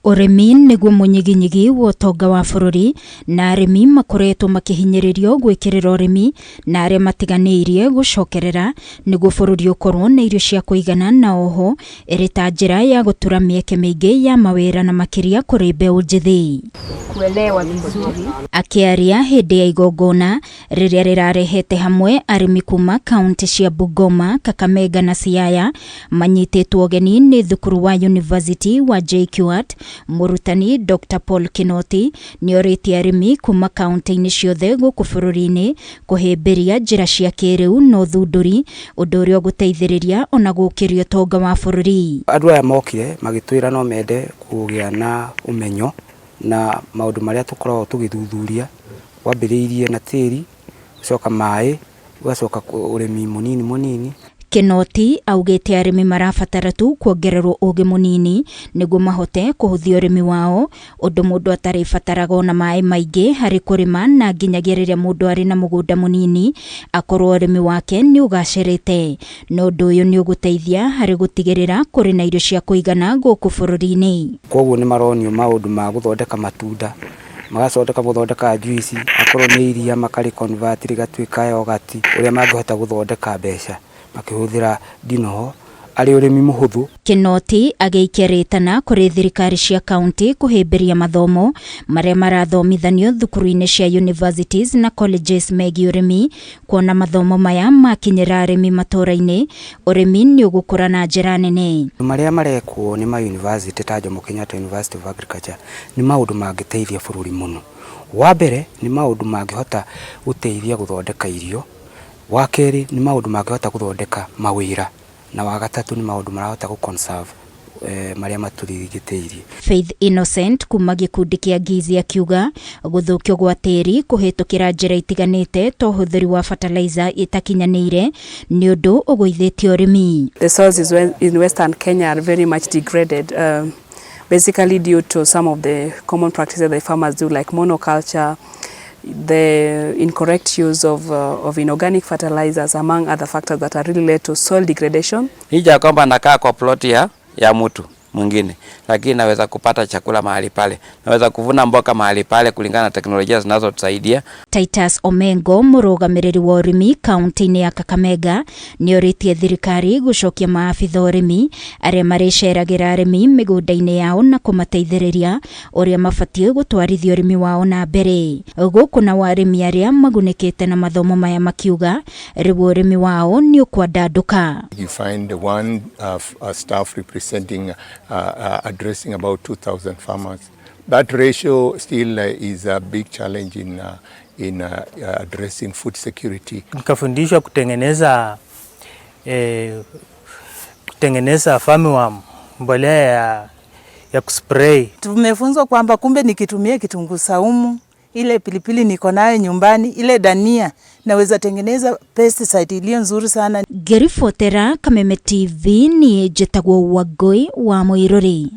Ũrĩmi nĩguo mũnyiginyigi wa ũtonga wa bũrũri na arĩmi makoretwo makĩhinyĩrĩrio gwĩkĩrĩra ũrĩmi na arĩa matiganĩirie gũcokerera nĩguo bũrũri ũkorwo na irio cia kũigana na oho ĩrĩ ta njĩra ya gũtura mĩeke mĩingĩ ya mawĩra na makĩria kũrĩ mbeũ njĩthĩ. Kuelewa vizuri. Akĩaria hĩndĩ ya igongona rĩrĩa rĩrarehete hamwe arĩmi kuma kaunti cia Bungoma, Kakamega na Siaya manyitĩtwo ũgeni nĩ thukuru wa University wa JKUAT, mũrutani Dr Paul Kinoti nĩorĩtie arĩmi kuma kaunti-inĩ ciothe gũkũ bũrũri-inĩ kũhĩmbĩria njĩra cia kĩrĩu na ũthundũri, ũndũ ũrĩa ũgũteithĩrĩria ona gũkĩria ũtonga wa bũrũri. Andũ aya mokire magĩtwĩra no mende kũgĩa na ũmenyo na maũndũ marĩa tũkoragwo tũgĩthuthuria. Wambĩrĩirie na tĩri, ũgacoka maĩ, ũgacoka ũrĩmi mũnini mũnini. Kinoti augĩte arĩmi marabatara tu kuongererwo ũgĩ mũnini nĩguo mahote kũhũthia ũrĩmi wao, ũndũ mũndũ atarĩbataraga ona maĩ maingĩ harĩ kũrĩma na nginyagia rĩrĩa mũndũ arĩ na mũgũnda mũnini akorwo ũrĩmi wake nĩ ũgacĩrĩte. Na ũndũ ũyũ nĩ ũgũteithia harĩ gũtigĩrĩra kũrĩ na irio cia kũigana gũkũ bũrũri-inĩ. Kwoguo nĩ maronio maũndũ ma gũthondeka matunda, magacoka gũthondeka juice, akorwo nĩ iria makarĩ convert rĩgatuĩka yogurt, ũrĩa mangĩhota gũthondeka mbeca makĩhũthĩra ndinoho arĩ ũrĩmi mũhũthũ. Kinoti agĩikia rĩtana kũrĩ thirikari cia kaunti kũhĩmbĩria mathomo marĩa marathomithanio thukuru-inĩ cia universities na colleges megiĩ ũrĩmi, kuona mathomo maya makinyĩra arĩmi matũra-inĩ, ũrĩmi nĩ ũgũkũra na njĩra nene. Marĩa marekwo nĩ ma university ta Jomo Kenyatta University of Agriculture nĩ maũndũ mangĩteithia bũrũri mũno. Wa mbere nĩ maũndũ mangĩhota gũteithia gũthondeka irio, wa kerĩ nĩ maũndũ mangĩhota gũthondeka mawĩra, na wa gatatũ nĩ maũndũ marahota gũ conserve marĩa matũrigicĩirie. Faith Innocent kuma gĩkundi kĩa Ngizi akiuga gũthũkio gwa tĩri kũhĩtũkĩra njĩra itiganĩte ta ũhũthĩri wa fertilizer ĩtakinyanĩire nĩ ũndũ ũgũithĩtie ũrĩmi. The soils in Western Kenya are very much degraded, basically due to some of the common practices that farmers do, like monoculture, the incorrect use of inorganic fertilizers, among other factors that are really led to soil degradation. Licha ya kwamba nakaa kwa ploti ya mtu mwingine, lakini naweza kupata chakula mahali pale, naweza kuvuna mboka mahali pale kulingana na teknolojia zinazotusaidia. Titus Omengo mũrũgamĩrĩri wa ũrĩmi kaunti-inĩ ya Kakamega nĩorĩtie thirikari gũcokia maabitha ũrĩmi arĩa marĩceragĩra arĩmi mĩgũnda-inĩ yao na kũmateithĩrĩria ũrĩa mabatiĩ gũtwarithia ũrĩmi wao na mbere. Gũkũ nao arĩmi arĩa magunĩkĩte na mathomo maya makiuga rĩu ũrĩmi wao nĩ ũkwandandũka. You find one staff representing addressing about 2,000 farmers. That ratio still is a big challenge in addressing food security. Nikafundishwa kutengeneza farmworm, mbolea ya kuspray. Tumefunzwa kwamba kumbe nikitumia kitunguu saumu, ile pilipili niko nayo nyumbani, ile dania, naweza tengeneza pesticide iliyo nzuri sana. Ngĩribotera Kameme TV, niĩ njĩtagwo Wangũi wa Mũirũri.